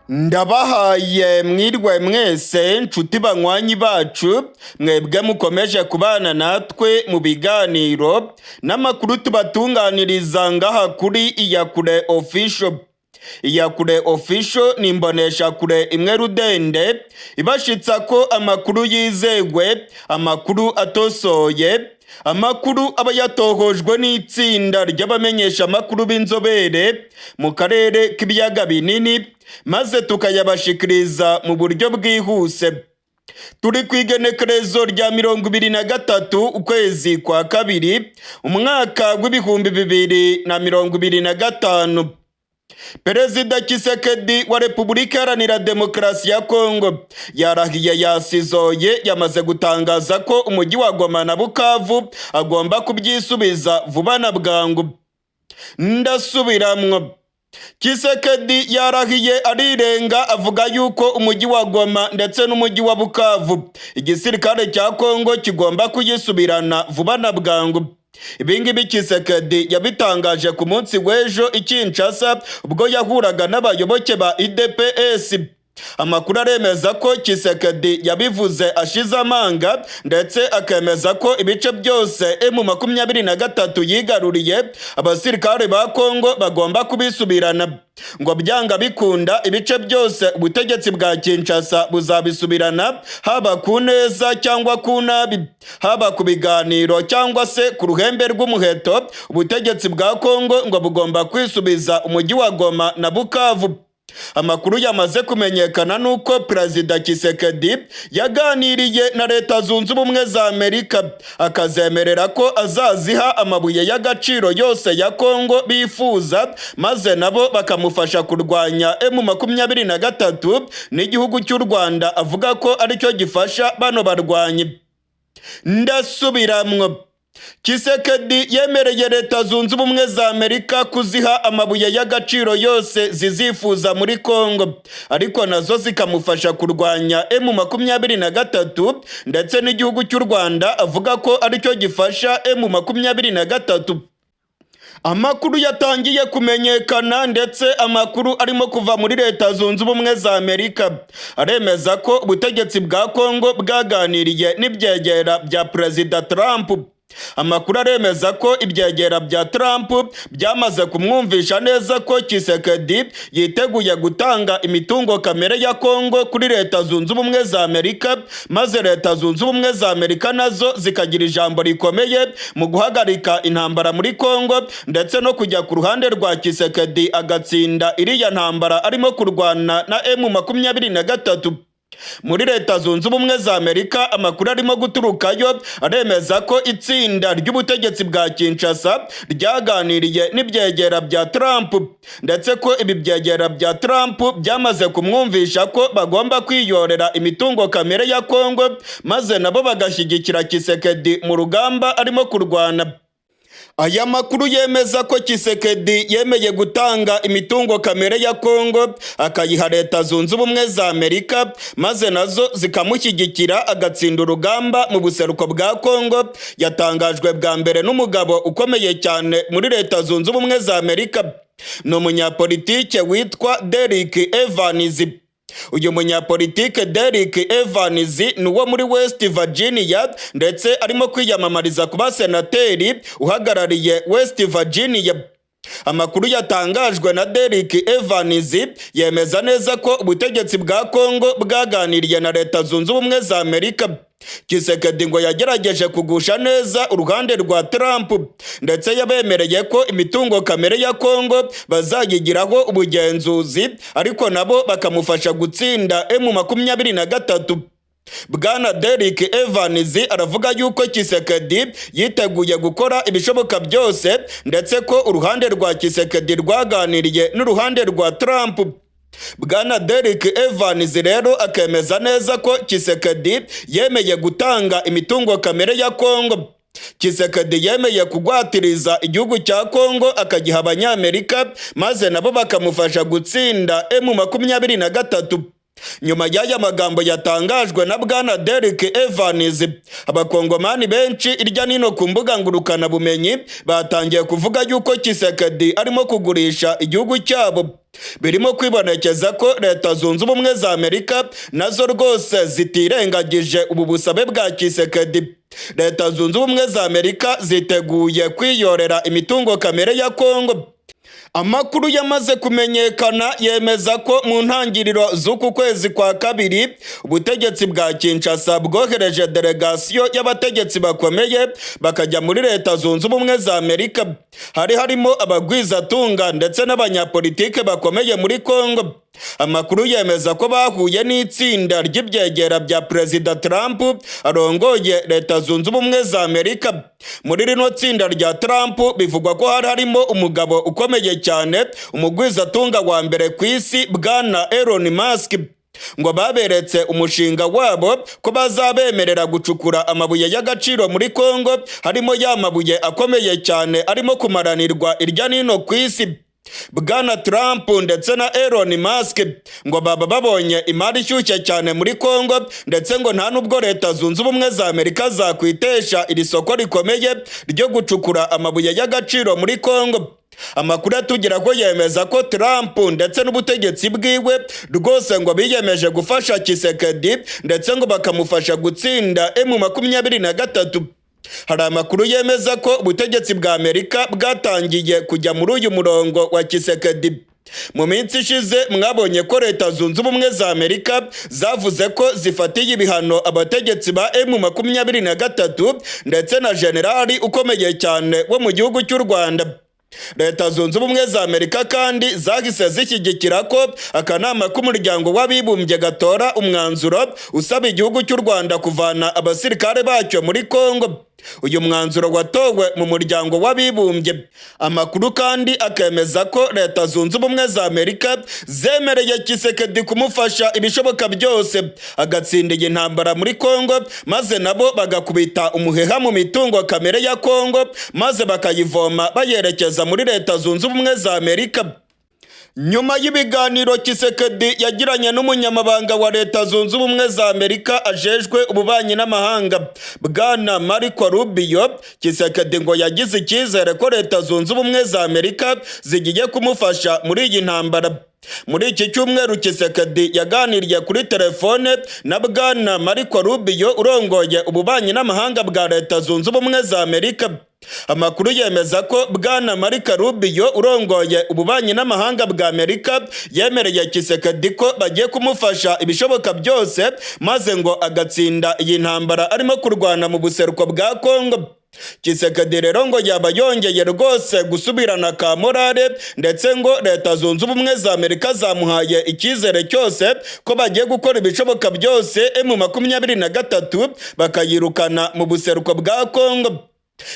Ndabahaye mwirwe mwese, nshuti banywanyi bacu, mwebwe mukomeje kubana natwe mu biganiro n'amakuru tubatunganiriza ngaha kuri Iyakure Official. Iyakure Official ni imboneshakure imwe rudende ibashitsa ko amakuru yizewe, amakuru atosoye, amakuru aba yatohojwe n'itsinda ry'abamenyesha amakuru b'inzobere mu karere k'ibiyaga binini, maze tukayabashikiriza mu buryo bwihuse. Turi ku igenekerezo rya 23 ukwezi kwa kabiri, umwaka w'2025. Perezida Tshisekedi wa Repubulika Iharanira Demokarasi ya Kongo yarahiye, yasizoye, yamaze gutangaza ko umujyi wa Goma na Bukavu agomba kubyisubiza vuba na bwangu. Ndasubiramwo, Tshisekedi yarahiye arirenga, avuga yuko umujyi wa Goma ndetse n'umujyi wa Bukavu igisirikare cya Kongo kigomba kuyisubirana vuba na bwangu. Ibingibi Tshisekedi yabitangaje ku munsi w'ejo i Kinshasa, ubwo yahuraga n'abayoboke ba UDPS. Amakuru aremeza ko Tshisekedi yabivuze ashize amanga, ndetse akemeza ko ibice byose M23 yigaruriye abasirikare ba Kongo bagomba kubisubirana. Ngo byanga bikunda, ibice byose ubutegetsi bwa Kinshasa buzabisubirana, haba ku neza cyangwa ku nabi, haba ku biganiro cyangwa se ku ruhembe rw'umuheto. Ubutegetsi bwa Kongo ngo bugomba kwisubiza umujyi wa Goma na Bukavu. Amakuru yamaze kumenyekana nuko Perezida Tshisekedi yaganiriye na Leta Zunze Ubumwe za Amerika, akazemerera ko azaziha amabuye y'agaciro yose ya Kongo bifuza, maze nabo bakamufasha kurwanya M23 n'igihugu cy'u Rwanda avuga ko aricyo gifasha bano barwanyi. Ndasubiramwo, Tshisekedi yemereye Leta Zunze Ubumwe za Amerika kuziha amabuye y'agaciro yose zizifuza muri Kongo, ariko nazo zikamufasha kurwanya M23 ndetse n'igihugu cy'u Rwanda avuga ko aricyo gifasha M23. Amakuru yatangiye kumenyekana, ndetse amakuru arimo kuva muri Leta Zunze Ubumwe za Amerika, aremeza ko ubutegetsi bwa Kongo bwaganiriye n'ibyegera bya Perezida Trump. Amakuru aremeza ko ibyegera bya Trump byamaze kumwumvisha neza ko Tshisekedi yiteguye gutanga imitungo kamere ya Kongo kuri Leta Zunze Ubumwe za Amerika, maze Leta Zunze Ubumwe za Amerika nazo zikagira ijambo rikomeye mu guhagarika intambara muri Kongo, ndetse no kujya ku ruhande rwa Tshisekedi agatsinda iriya ntambara arimo kurwana na M23. Muri Leta Zunze Ubumwe za Amerika, amakuru arimo guturukayo aremeza ko itsinda ry'ubutegetsi bwa Kinshasa ryaganiriye n'ibyegera bya Trump, ndetse ko ibi byegera bya Trump byamaze kumwumvisha ko bagomba kwiyorera imitungo kamere ya Kongo, maze nabo bagashyigikira Tshisekedi mu rugamba arimo kurwana. Aya makuru yemeza ko Tshisekedi yemeye gutanga imitungo kamere ya Kongo akayiha Leta Zunze Ubumwe za Amerika, maze nazo zikamushyigikira agatsinda urugamba mu buseruko bwa Kongo, yatangajwe bwa mbere n'umugabo ukomeye cyane muri Leta Zunze Ubumwe za Amerika. Ni umunyapolitike witwa Derek Evans. Uyu munyapolitike Derek Evans ni uwo muri West Virginia, ndetse arimo kwiyamamariza kuba senateri uhagarariye West Virginia. Amakuru yatangajwe na Derek Evans yemeza neza ko ubutegetsi bwa Kongo bwaganiriye na Leta Zunze Ubumwe za Amerika. Tshisekedi ngo yagerageje kugusha neza uruhande rwa Trump, ndetse yabemereye ko imitungo kamere ya Kongo bazayigiraho ubugenzuzi, ariko nabo bakamufasha gutsinda M23. Bwana Derek Evans aravuga yuko Tshisekedi yiteguye gukora ibishoboka byose, ndetse ko uruhande rwa Tshisekedi rwaganiriye n'uruhande rwa Trump. Bwana Derek Evans rero akemeza neza ko Tshisekedi yemeye gutanga imitungo kamere ya Kongo. Tshisekedi yemeye kugwatiriza igihugu cya Kongo akagiha Abanyamerika, maze nabo bakamufasha gutsinda M23. Nyuma y'aya magambo yatangajwe na bwana Derek Evans, abakongomani benshi irya nino ku mbuga ngurukanabumenyi batangiye kuvuga yuko Tshisekedi arimo kugurisha igihugu cyabo. Birimo kwibonekeza ko Leta Zunze Ubumwe za Amerika nazo rwose zitirengagije ubu busabe bwa Tshisekedi. Leta Zunze Ubumwe za Amerika ziteguye kwiyorera imitungo kamere ya Kongo. Amakuru yamaze kumenyekana yemeza ko mu ntangiriro z'uku kwezi kwa kabiri ubutegetsi bwa Kinshasa bwohereje delegasiyo y'abategetsi bakomeye bakajya muri Leta Zunze Ubumwe za Amerika. Hari harimo abagwizatunga ndetse n'abanyapolitike bakomeye muri Kongo. Amakuru yemeza ko bahuye n'itsinda ry'ibyegera bya Perezida Trump arongoye Leta Zunze Ubumwe za Amerika. Muri rino tsinda rya Trump bivugwa ko hari harimo umugabo ukomeye cyane, umugwizatunga wa mbere ku isi, bwana Elon Musk. Ngo baberetse umushinga wabo ko bazabemerera gucukura amabuye y'agaciro muri Kongo, harimo ya mabuye akomeye cyane arimo kumaranirwa irya nino ku isi. Bwana Trump ndetse na Elon Musk ngo baba babonye imari ishyushye cyane muri Kongo, ndetse ngo nta nubwo Leta Zunze Ubumwe za Amerika zakwitesha iri soko rikomeye ryo gucukura amabuye y'agaciro muri Kongo. Amakuru atugeraho yemeza ko Trump ndetse n'ubutegetsi bwiwe rwose ngo biyemeje gufasha Tshisekedi, ndetse ngo bakamufasha gutsinda M23. Hari amakuru yemeza ko ubutegetsi bwa Amerika bwatangiye kujya muri uyu murongo wa Tshisekedi. Mu minsi ishize mwabonye ko Leta Zunze Ubumwe za Amerika zavuze ko zifatiye ibihano abategetsi ba M23 ndetse na generali ukomeye cyane wo mu gihugu cy'u Rwanda. Leta Zunze Ubumwe za Amerika kandi zahise zishyigikira ko akanama k'Umuryango w'Abibumbye gatora umwanzuro usaba igihugu cy'u Rwanda kuvana abasirikare bacyo muri Kongo. Uyu mwanzuro watowe mu Muryango w'Abibumbye. Amakuru kandi akemeza ko Leta Zunze Ubumwe za Amerika zemereye Tshisekedi kumufasha ibishoboka byose agatsinda iyi ntambara muri Kongo, maze nabo bagakubita umuheha mu mitungo kamere ya Kongo, maze bakayivoma bayerekeza muri Leta Zunze Ubumwe za Amerika. Nyuma y'ibiganiro Tshisekedi yagiranye n'umunyamabanga wa Leta Zunze Ubumwe za Amerika ajejwe ububanyi n'amahanga, bwana Marco Rubio, Tshisekedi ngo yagize icyizere ko Leta Zunze Ubumwe za Amerika zigiye kumufasha muri iyi ntambara. Muri iki cyumweru Tshisekedi yaganiriye kuri telefone na bwana Marco Rubio urongoye ububanyi n'amahanga bwa Leta Zunze Ubumwe za Amerika. Amakuru yemeza ko bwana Marco Rubio urongoye ububanyi n'amahanga bwa Amerika yemereye Tshisekedi ko bagiye kumufasha ibishoboka byose, maze ngo agatsinda iyi ntambara arimo kurwana mu buseruko bwa Kongo. Tshisekedi rero ngo yaba yongeye rwose gusubirana ka morale, ndetse ngo Leta Zunze Ubumwe za Amerika zamuhaye icyizere cyose ko bagiye gukora ibishoboka byose M23 bakayirukana mu buseruko bwa Kongo.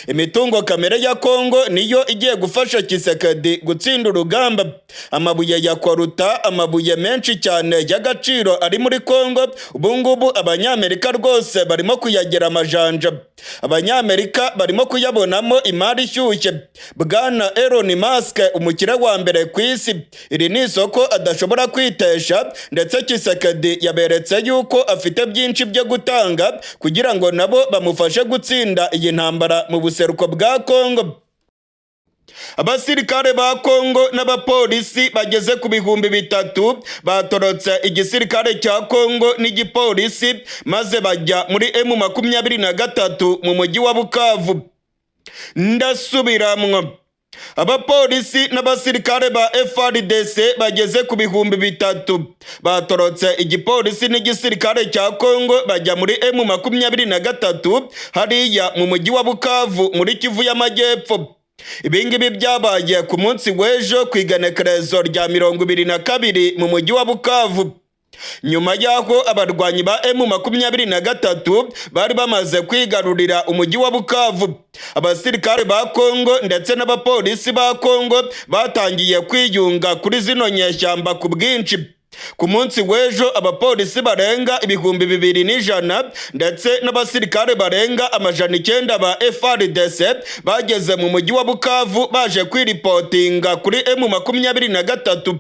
Imitungo kamere ya Kongo niyo igiye gufasha Tshisekedi gutsinda urugamba. Amabuye ya coltan, amabuye menshi cyane y'agaciro ari muri Kongo, ubu ngubu Abanyamerika rwose barimo kuyagera amajanja. Abanyamerika barimo kuyabonamo imari ishyushye. Bwana Elon Musk, umukire wa mbere ku isi, iri ni isoko adashobora kwitesha, ndetse Tshisekedi yaberetse yuko afite byinshi byo gutanga kugira ngo nabo bamufashe gutsinda iyi ntambara mu buseruko bwa Kongo. Abasirikare ba Kongo n'abapolisi bageze ku 3000 batorotse igisirikare cya Kongo n'igipolisi, maze bajya muri M23 mu mujyi wa Bukavu. Ndasubiramwo: abapolisi n'abasirikare ba FARDC bageze ku 3000 batorotse igipolisi n'igisirikare cya Kongo, bajya muri M23 hariya mu mujyi wa Bukavu muri Kivu y'Amajyepfo. Ibingibi byabaye ku munsi w'ejo ku igenekerezo rya 22 mu mujyi wa Bukavu, nyuma y'aho abarwanyi ba M23 bari bamaze kwigarurira umujyi wa Bukavu. Abasirikare ba Kongo ndetse n'abapolisi ba Kongo batangiye kwiyunga kuri zino nyeshyamba ku bwinshi. Ku munsi w'ejo abapolisi barenga 2100 ndetse n'abasirikare barenga 900 ba FARDC bageze mu mujyi wa Bukavu baje kwiripotinga kuri M23.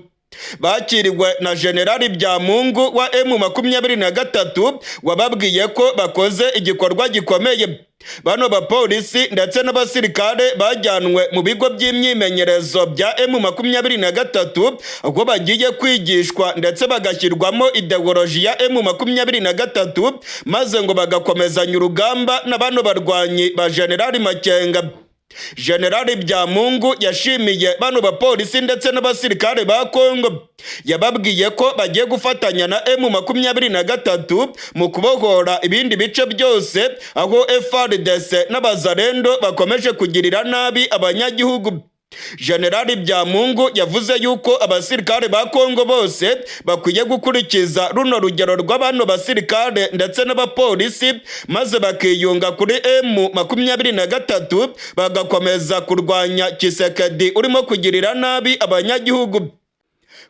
Bakiriwe na Generali Byamungu wa M23, wababwiye ko bakoze igikorwa gikomeye. Bano bapolisi ndetse n'abasirikare bajyanwe mu bigo by'imyimenyerezo bya M23, aho bagiye kwigishwa ndetse bagashyirwamo idéologie ya M23, maze ngo bagakomezanya urugamba na bano barwanyi ba Generali Makenga. Generali Byamungu yashimiye bano bapolisi ndetse n'abasirikare ba Kongo, yababwiye ko bagiye gufatanya na M23 mu kubohora ibindi bice byose aho FARDC n'Abazalendo bakomeje kugirira nabi abanyagihugu. Generali Byamungu yavuze yuko abasirikare ba Kongo bose bakwiye gukurikiza runo rugero rw'abano basirikare ndetse n'abapolisi, maze bakiyunga kuri M23, bagakomeza kurwanya Tshisekedi urimo kugirira nabi abanyagihugu.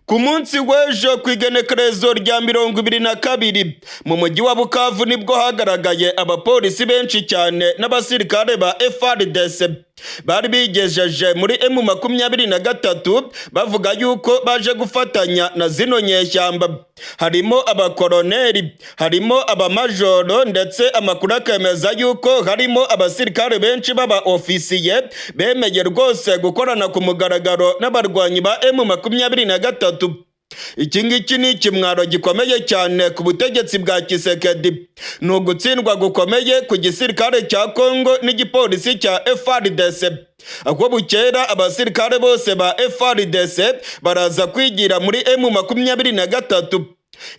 Ku munsi w'ejo, ku igenekerezo rya 22, mu mujyi wa Bukavu nibwo hagaragaye abapolisi benshi cyane n'abasirikare ba FARDC bari bigejeje muri M23, bavuga yuko baje gufatanya na zino nyeshyamba. Harimo abakoroneri, harimo abamajoro, ndetse amakuru akemeza yuko harimo abasirikare benshi b'aba ofisiye bemeye rwose gukorana ku mugaragaro n'abarwanyi ba M23. Iki ngiki ni ikimwaro gikomeye cyane ku butegetsi bwa Tshisekedi, ni ugutsindwa gukomeye ku gisirikare cya Kongo n'igipolisi cya FARDC. Aho bukera, abasirikare bose ba FARDC baraza kwigira muri M23.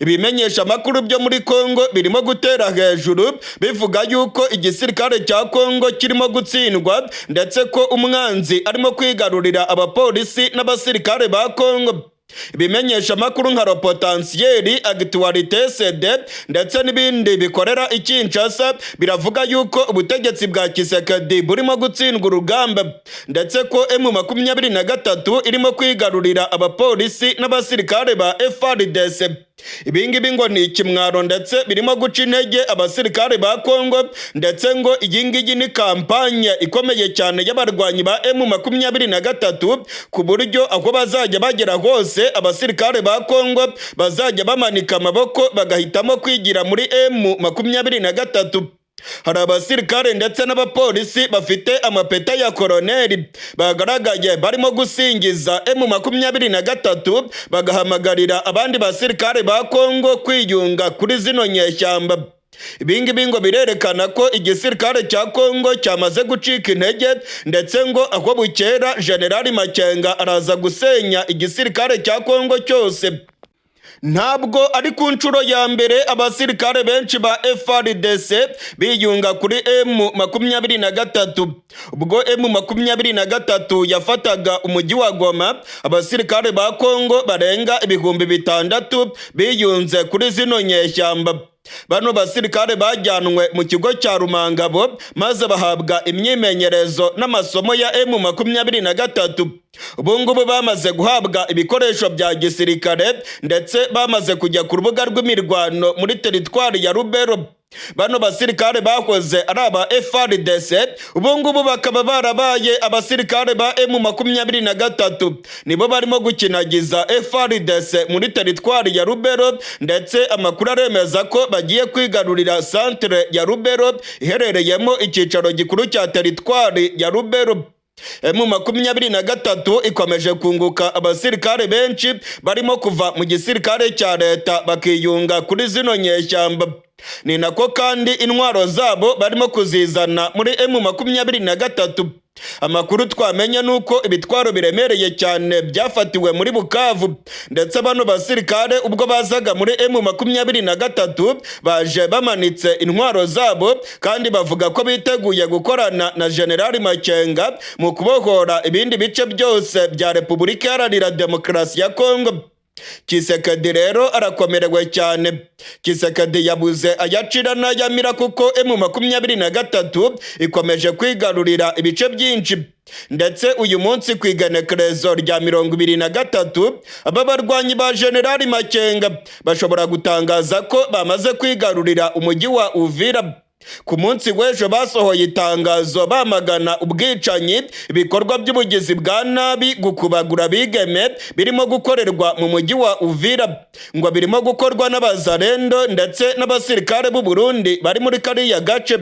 Ibimenyesha amakuru byo muri Kongo birimo gutera hejuru bivuga yuko igisirikare cya Kongo kirimo gutsindwa, ndetse ko umwanzi arimo kwigarurira abapolisi n'abasirikare ba Kongo. Ibimenyesha amakuru nka Le Potentiel, Actualité CD ndetse n'ibindi bikorera i Kinshasa biravuga yuko ubutegetsi bwa Tshisekedi burimo gutsindwa urugamba, ndetse ko M23 irimo kwigarurira abapolisi n'abasirikare ba FARDC. Ibi ngibi ngo ni ikimwaro, ndetse birimo guca intege abasirikare ba Kongo, ndetse ngo iyi ngiyi ni campagne ikomeye cyane y'abarwanyi ba M23, ku buryo aho bazajya bagera hose abasirikare ba Kongo bazajya bamanika amaboko bagahitamo kwigira muri M23. Hari abasirikare ndetse n'abapolisi bafite amapeta ya koroneri bagaragaye barimo gusingiza M23, bagahamagarira abandi basirikare ba Kongo kwiyunga kuri zino nyeshyamba. Ibingibi ngo birerekana ko igisirikare cya Kongo cyamaze gucika intege, ndetse ngo aho bukera Generali Makenga araza gusenya igisirikare cya Kongo cyose. Ntabwo ari ku nshuro ya mbere abasirikare benshi ba FARDC biyunga kuri M23. Ubwo M23 yafataga umujyi wa Goma, abasirikare ba Kongo barenga 6000 biyunze kuri zino nyeshyamba. Bano basirikare bajyanwe mu kigo cya Rumangabo, maze bahabwa imyimenyerezo n'amasomo ya M23. Ubu ngubu bamaze guhabwa ibikoresho bya gisirikare, ndetse bamaze kujya ku rubuga rw'imirwano muri teritwari ya Lubero. Bano basirikare bahoze ari aba FARDC, ubu ngubu bakaba barabaye abasirikare ba M23, nibo barimo gukinagiza FARDC muri teritwari ya Lubero, ndetse amakuru aremeza ko bagiye kwigarurira centre ya Lubero iherereyemo icyicaro gikuru cya teritwari ya Lubero. M23 ikomeje kunguka abasirikare benshi barimo kuva mu gisirikare cya leta bakiyunga kuri zino nyeshyamba. Ni nako kandi intwaro zabo barimo kuzizana muri M23. Amakuru twamenye ni uko ibitwaro biremereye cyane byafatiwe muri Bukavu, ndetse bano basirikare ubwo bazaga muri M23 baje bamanitse intwaro zabo, kandi bavuga ko biteguye gukorana na Generali Makenga mu kubohora ibindi bice byose bya Repubulika Iharanira Demokarasi ya Kongo. Tshisekedi rero arakomerewe cyane. Tshisekedi yabuze ayacira n'ayamira, kuko M23 ikomeje kwigarurira ibice byinshi, ndetse uyu munsi ku igenekerezo rya 23, aba barwanyi ba Generali Makenga bashobora gutangaza ko bamaze kwigarurira umujyi wa Uvira. Ku munsi w'ejo basohoye itangazo bamagana ubwicanyi, ibikorwa by'ubugizi bwa nabi, gukubagura abigeme birimo gukorerwa mu mujyi wa Uvira, ngo birimo gukorwa n'Abazarendo ndetse n'abasirikare b'u Burundi bari muri kariya gace.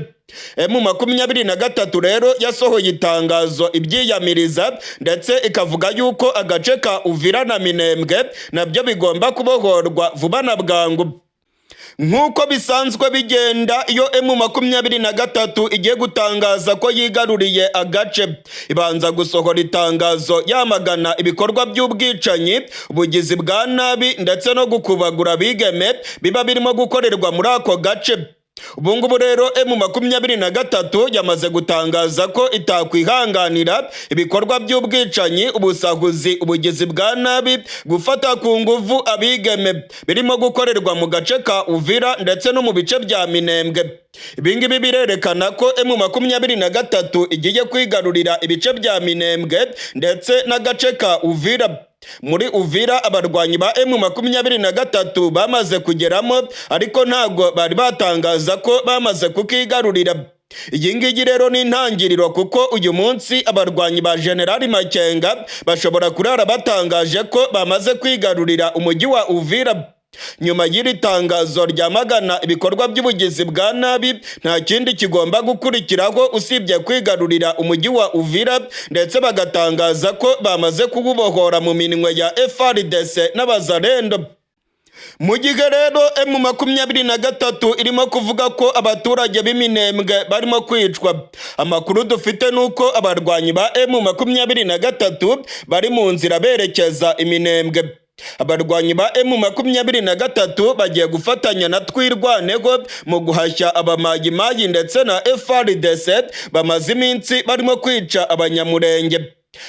M23 rero yasohoye itangazo ibyiyamiriza, ndetse ikavuga yuko agace ka Uvira na Minembwe nabyo bigomba kubohorwa vuba na bwangu. Nk'uko bisanzwe bigenda iyo M23 igiye gutangaza ko yigaruriye agace, ibanza gusohora itangazo yamagana ibikorwa by'ubwicanyi, ubugizi bwa nabi ndetse no gukubagura abigeme biba birimo gukorerwa muri ako gace. Ubu ngubu rero M23 yamaze gutangaza ko itakwihanganira ibikorwa by'ubwicanyi, ubusahuzi, ubugizi bwa nabi, gufata ku nguvu abigeme birimo gukorerwa mu gace ka Uvira ndetse no mu bice bya Minembwe. Ibi ngibi birerekana ko M23 igiye kwigarurira ibice bya Minembwe ndetse n'agace ka Uvira. Muri Uvira abarwanyi ba M23 bamaze kugeramo, ariko ntabwo bari batangaza ko bamaze kukigarurira. Iyi ngiyi rero ni intangiriro, kuko uyu munsi abarwanyi ba Generali Makenga bashobora kurara batangaje ko bamaze kwigarurira umujyi wa Uvira. Nyuma y'iri tangazo ryamagana ibikorwa by'ubugizi bwa nabi, nta kindi kigomba gukurikiraho usibye kwigarurira umujyi wa Uvira, ndetse bagatangaza ko bamaze kuwubohora mu minwe ya FARDC n'Abazarendo. Mu gihe rero M23 irimo kuvuga ko abaturage b'Iminembwe barimo kwicwa, amakuru dufite ni uko abarwanyi ba M23 bari mu nzira berekeza Iminembwe. Abarwanyi ba M23 bagiye gufatanya na Twirwaneho mu guhashya Abamayimayi ndetse na FARDC bamaze iminsi barimo kwica Abanyamurenge.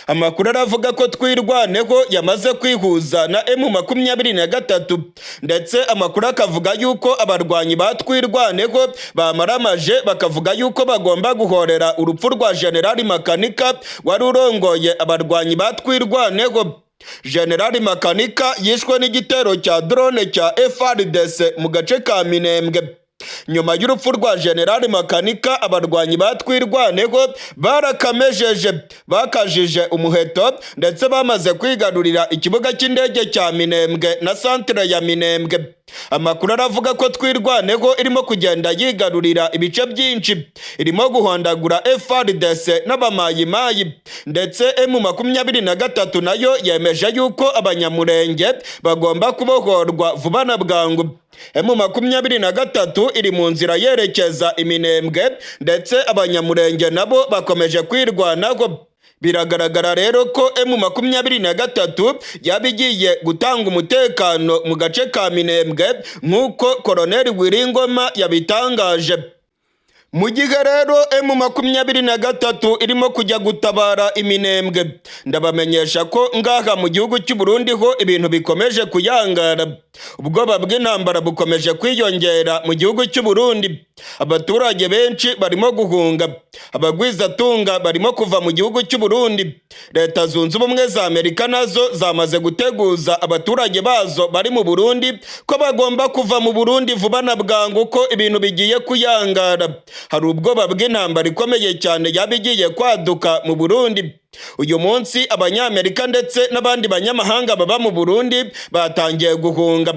Amakuru aravuga ko Twirwaneho yamaze kwihuza na M23, ndetse amakuru akavuga yuko abarwanyi ba Twirwaneho bamaramaje, bakavuga yuko bagomba guhorera urupfu rwa Generali Makanika wari urongoye abarwanyi ba Twirwaneho. Generali Makanika yishwe n'igitero cya drone cya FARDC mu gace ka Minembwe. Nyuma y'urupfu rwa Generali Makanika, abarwanyi ba Twirwaneho barakamejeje, bakajije umuheto, ndetse bamaze kwigarurira ikibuga cy'indege cya Minembwe na santere ya Minembwe. Amakuru aravuga ko Twirwaneho irimo kugenda yigarurira ibice byinshi, irimo guhondagura FARDC n'Abamayimayi, ndetse M23 nayo yemeje yuko Abanyamurenge bagomba kubohorwa vuba na bwangu. M23 iri mu nzira yerekeza Iminembwe, ndetse Abanyamurenge nabo bakomeje kwirwanaho. Biragaragara rero ko M23 yaba igiye gutanga umutekano mu gace ka Minembwe, nk'uko Koroneli Willy Ngoma yabitangaje. Mu gihe rero M23 irimo kujya gutabara Iminembwe, ndabamenyesha ko ngaha mu gihugu cy'u Burundi ho ibintu bikomeje kuyangara. Ubwoba bw'intambara bukomeje kwiyongera mu gihugu cy'u Burundi. Abaturage benshi barimo guhunga, abagwizatunga barimo kuva mu gihugu cy'u Burundi. Leta Zunze Ubumwe za Amerika nazo zamaze guteguza abaturage bazo bari mu Burundi ko bagomba kuva mu Burundi vuba na bwangu, ko ibintu bigiye kuyangara. Hari ubwoba bw'intambara ikomeye cyane yaba igiye kwaduka mu Burundi. Uyu munsi Abanyamerika ndetse n'abandi banyamahanga baba mu Burundi batangiye guhunga.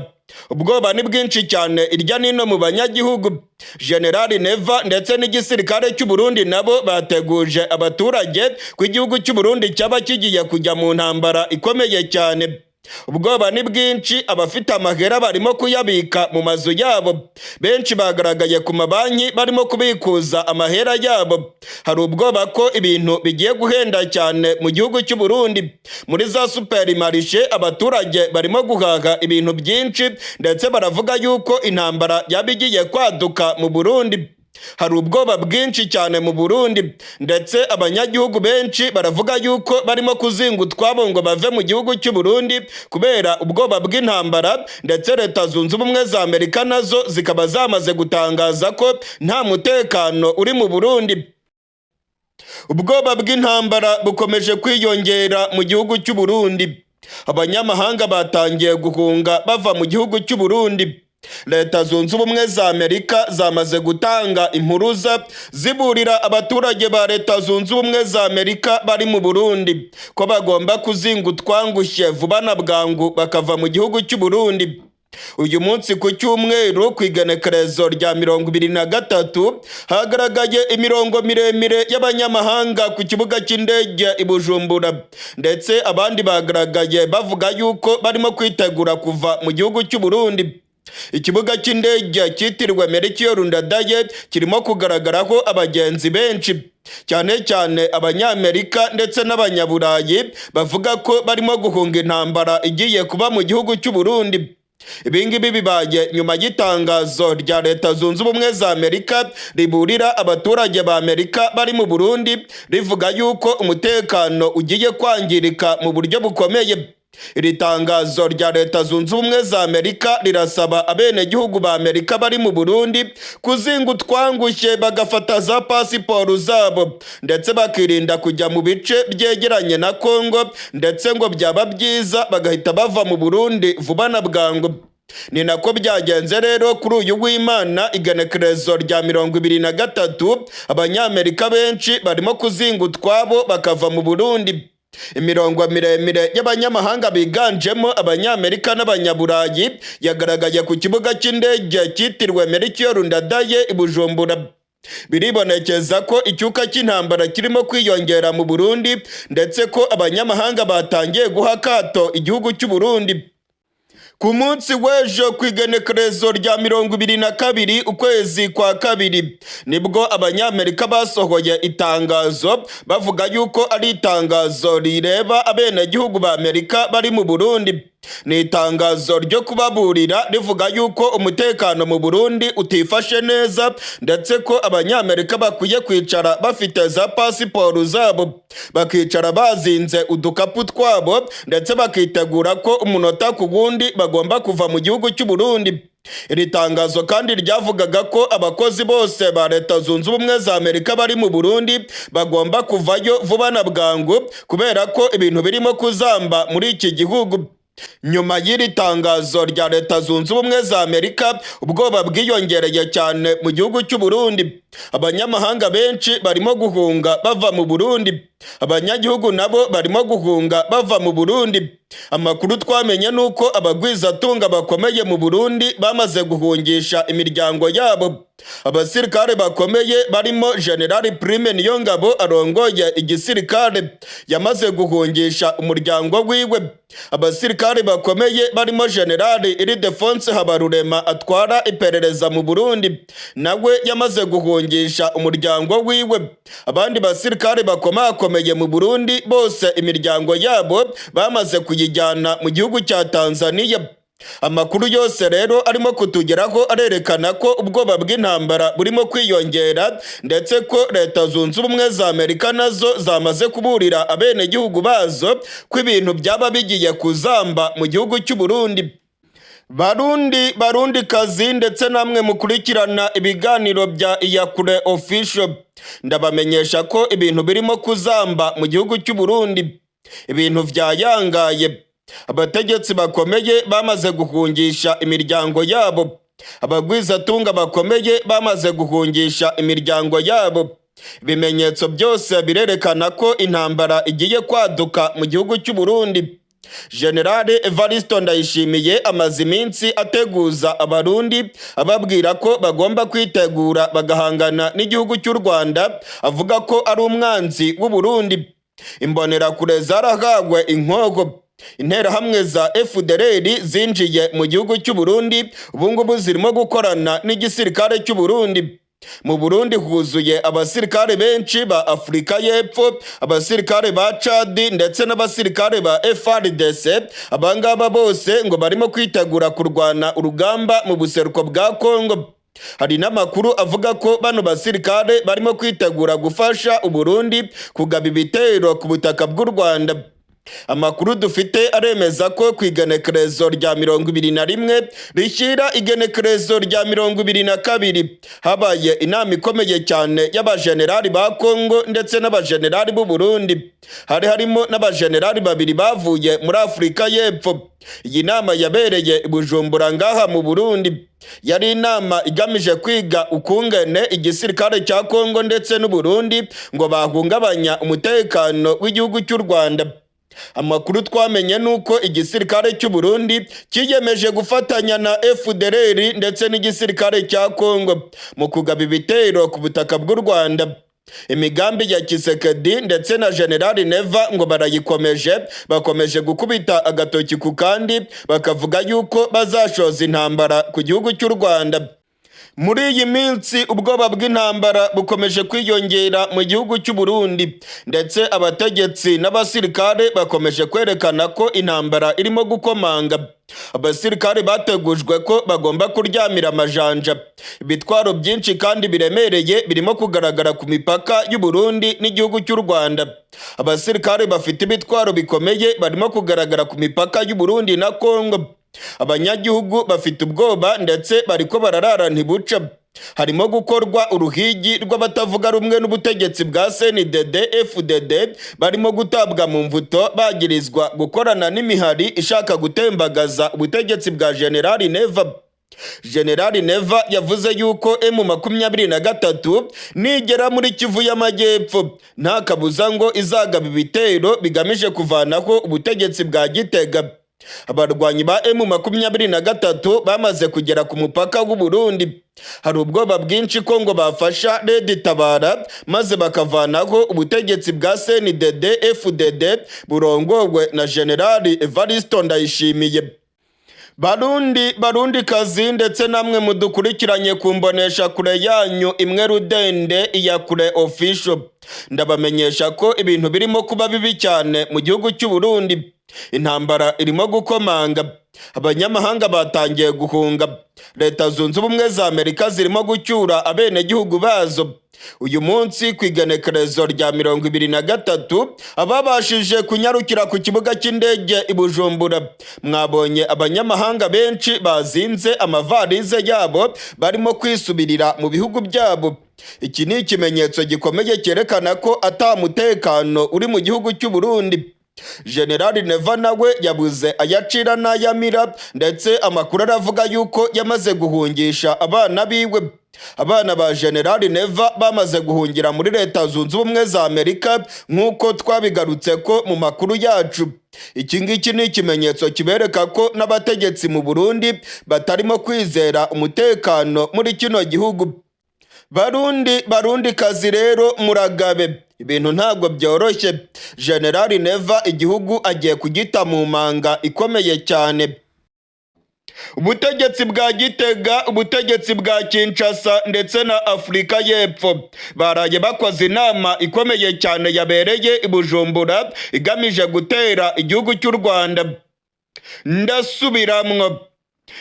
Ubwoba ni bwinshi cyane irya nino mu banyagihugu. Generali Neva ndetse n'igisirikare cy'u Burundi nabo bateguje abaturage ko igihugu cy'u Burundi cyaba kigiye kujya mu ntambara ikomeye cyane. Ubwoba ni bwinshi, abafite amahera barimo kuyabika mu mazu yabo, benshi bagaragaye ku mabanki barimo kubikuza amahera yabo. Hari ubwoba ko ibintu bigiye guhenda cyane mu gihugu cy'u Burundi. Muri za supermarché abaturage barimo guhaha ibintu byinshi, ndetse baravuga yuko intambara yaba igiye kwaduka mu Burundi. Hari ubwoba bwinshi cyane mu Burundi, ndetse abanyagihugu benshi baravuga yuko barimo kuzinga utwabo ngo bave mu gihugu cy'u Burundi kubera ubwoba bw'intambara, ndetse Leta Zunze Ubumwe za Amerika nazo zikaba zamaze gutangaza ko nta mutekano uri mu Burundi. Ubwoba bw'intambara bukomeje kwiyongera mu gihugu cy'u Burundi. Abanyamahanga batangiye guhunga bava mu gihugu cy'u Burundi. Leta Zunze Ubumwe za Amerika zamaze gutanga impuruza ziburira abaturage ba Leta Zunze Ubumwe za Amerika bari mu Burundi ko bagomba kuzinga utwangushye vuba na bwangu bakava mu gihugu cy'u Burundi. Uyu munsi ku cyumweru, ku igenekerezo rya 23, hagaragaye imirongo miremire y'abanyamahanga ku kibuga cy'indege i Bujumbura, ndetse abandi bagaragaye bavuga yuko barimo kwitegura kuva mu gihugu cy'u Burundi. Ikibuga cy'indege cyitiriwe Melchior Ndadaye kirimo kugaragaraho abagenzi benshi, cyane cyane Abanyamerika ndetse n'Abanyaburayi, bavuga ko barimo guhunga intambara igiye kuba mu gihugu cy'u Burundi. Ibi ngibi bibaye nyuma y'itangazo rya Leta Zunze Ubumwe za Amerika riburira abaturage ba Amerika bari mu Burundi, rivuga yuko umutekano ugiye kwangirika mu buryo bukomeye. Iri tangazo rya Leta Zunze Ubumwe za Amerika rirasaba abenegihugu ba Amerika bari mu Burundi kuzinga utwangushye, bagafata za pasiporo zabo, ndetse bakirinda kujya mu bice byegeranye na Kongo, ndetse ngo byaba byiza bagahita bava mu Burundi vuba na bwangu. Ni nako byagenze rero kuri uyu w'Imana, igenekerezo rya 23, Abanyamerika benshi barimo kuzinga utwabo bakava mu Burundi. Imirongo miremire y'abanyamahanga biganjemo Abanyamerika n'Abanyaburayi yagaragaye ku kibuga cy'indege cyitiriwe Melchior Ndadaye i Bujumbura. Biribonekeza ko icyuka cy'intambara kirimo kwiyongera mu Burundi, ndetse ko abanyamahanga batangiye guha akato igihugu cy'u Burundi. Ku munsi w'ejo, ku igenekerezo rya 22 ukwezi kwa kabiri, nibwo Abanyamerika basohoye itangazo bavuga yuko ari itangazo rireba abenegihugu ba Amerika bari mu Burundi. Ni itangazo ryo kubaburira rivuga yuko umutekano mu Burundi utifashe neza, ndetse ko Abanyamerika bakwiye kwicara bafite za pasiporo zabo, bakicara bazinze udukapu twabo, ndetse bakitegura ko umunota ku wundi bagomba kuva mu gihugu cy'u Burundi. Iri tangazo kandi ryavugaga ko abakozi bose ba Leta Zunze Ubumwe za Amerika bari mu Burundi bagomba kuvayo vuba na bwangu, kubera ko ibintu birimo kuzamba muri iki gihugu. Nyuma y'iri tangazo rya Leta Zunze Ubumwe za Amerika, ubwoba bwiyongereye cyane mu gihugu cy'u Burundi. Abanyamahanga benshi barimo guhunga bava mu Burundi, abanyagihugu nabo barimo guhunga bava mu Burundi. Amakuru twamenye ni uko abagwizatunga bakomeye mu Burundi bamaze guhungisha imiryango yabo. Abasirikare bakomeye barimo General Prime Niyongabo arongoye igisirikare yamaze guhungisha umuryango wiwe. Abasirikare bakomeye barimo General Ildefonse Habarurema atwara iperereza mu Burundi nawe yamaze guhungisha umuryango wiwe. Abandi basirikare bakomakomeye mu Burundi bose imiryango yabo bamaze kuyijyana mu gihugu cya Tanzania. Amakuru yose rero arimo kutugeraho arerekana ko ubwoba bw'intambara burimo kwiyongera, ndetse ko Leta Zunze Ubumwe za Amerika nazo zamaze kuburira abenegihugu bazo ko ibintu byaba bigiye kuzamba mu gihugu cy'u Burundi. Barundi, Barundi kazi, ndetse namwe mukurikirana ibiganiro bya Iyakure Official, ndabamenyesha ko ibintu birimo kuzamba mu gihugu cy'u Burundi. Ibintu vyayangaye. Abategetsi bakomeye bamaze guhungisha imiryango yabo, abagwizatunga bakomeye bamaze guhungisha imiryango yabo. Ibimenyetso byose birerekana ko intambara igiye kwaduka mu gihugu cy'u Burundi. General Evaristo Ndayishimiye amaze iminsi ateguza Abarundi, ababwira ko bagomba kwitegura bagahangana n'igihugu cy'u Rwanda, avuga ko ari umwanzi w'u Burundi. Imbonerakure zarahagwe inkogo. Interahamwe za FDLR zinjiye mu gihugu cy'u Burundi, ubu ngubu zirimo gukorana n'igisirikare cy'u Burundi. Mu Burundi huzuye abasirikare benshi ba Afurika y'Epfo, abasirikare ba Chad ndetse n'abasirikare ba FARDC. Abangaba bose ngo barimo kwitegura kurwana urugamba mu buseruko bwa Kongo. Hari n'amakuru avuga ko bano basirikare barimo kwitegura gufasha Uburundi kugaba ibitero ku butaka bw'u Rwanda. Amakuru dufite aremeza ko ku igenekerezo rya 21 rishyira igenekerezo rya 22 habaye inama ikomeye cyane y'abajenerali ba Kongo ndetse n'abajenerali b'u Burundi. Hari harimo n'abajenerali babiri bavuye muri Afurika y'Epfo. Iyi nama yabereye i Bujumbura ngaha mu Burundi. Yari inama igamije kwiga ukungene igisirikare cya Kongo ndetse n'u Burundi ngo bahungabanya umutekano w'igihugu cy'u Rwanda. Amakuru twamenye nuko igisirikare cy'u Burundi kiyemeje gufatanya na FDLR ndetse n'igisirikare cya Kongo mu kugaba ibitero ku butaka bw'u Rwanda. Imigambi ya Tshisekedi ndetse na General Neva ngo barayikomeje, bakomeje gukubita agatoki ku kandi, bakavuga yuko bazashoza intambara ku gihugu cy'u Rwanda. Muri iyi minsi ubwoba bw'intambara bukomeje kwiyongera mu gihugu cy'u Burundi, ndetse abategetsi n'abasirikare bakomeje kwerekana ko intambara irimo gukomanga. Abasirikare bategujwe ko bagomba kuryamira amajanja. Ibitwaro byinshi kandi biremereye birimo kugaragara ku mipaka y'u Burundi n'igihugu cy'u Rwanda. Abasirikare bafite ibitwaro bikomeye barimo kugaragara ku mipaka y'u Burundi na Kongo. Abanyagihugu bafite ubwoba ndetse bariko bararara ntibuca. Harimo gukorwa uruhigi rw'abatavuga rumwe n'ubutegetsi bwa CNDD FDD, barimo gutabwa mu mvuto bagirizwa gukorana n'imihari ishaka gutembagaza ubutegetsi bwa General Neva. General Neva yavuze yuko M23 nigera muri Kivu y'Amajyepfo nta kabuza ngo izagaba ibitero bigamije kuvanaho ubutegetsi bwa Gitega. Abarwanyi ba M23 bamaze kugera ku mupaka w'u Burundi. Hari ubwoba bwinshi ko ngo bafasha Red Tabara maze bakavanaho ubutegetsi bwa CNDD FDD burongowe na General Evaristo Ndayishimiye. Barundi, Barundi kazi, ndetse namwe mudukurikiranye ku mbonesha kure yanyu imwe rudende iya Kure Official, ndabamenyesha ko ibintu birimo kuba bibi cyane mu gihugu cy'u Burundi. Intambara irimo gukomanga, abanyamahanga batangiye guhunga. Leta Zunze Ubumwe za Amerika zirimo gucyura abenegihugu bazo. Uyu munsi ku igenekerezo rya 23, ababashije kunyarukira ku kibuga cy'indege i Bujumbura mwabonye abanyamahanga benshi bazinze amavarize yabo, barimo kwisubirira mu bihugu byabo. Iki ni ikimenyetso gikomeye cyerekana ko ata mutekano uri mu gihugu cy'u Burundi. General Neva nawe yabuze ayacira n'ayamira, ndetse amakuru aravuga yuko yamaze guhungisha abana biwe. Abana ba General Neva bamaze guhungira muri Leta Zunze Ubumwe za Amerika, nk'uko twabigarutse ko mu makuru yacu. Iki ngiki ni ikimenyetso kibereka ko n'abategetsi mu Burundi batarimo kwizera umutekano muri kino gihugu. Barundi, Barundi kazi rero, muragabe, ibintu ntabwo byoroshye. General Neva igihugu agiye kugita mu manga ikomeye cyane. Ubutegetsi bwa Gitega, ubutegetsi bwa Kinshasa ndetse na Afurika y'Epfo baraye bakoze inama ikomeye cyane yabereye i Bujumbura, igamije gutera igihugu cy'u Rwanda. Ndasubiramwo,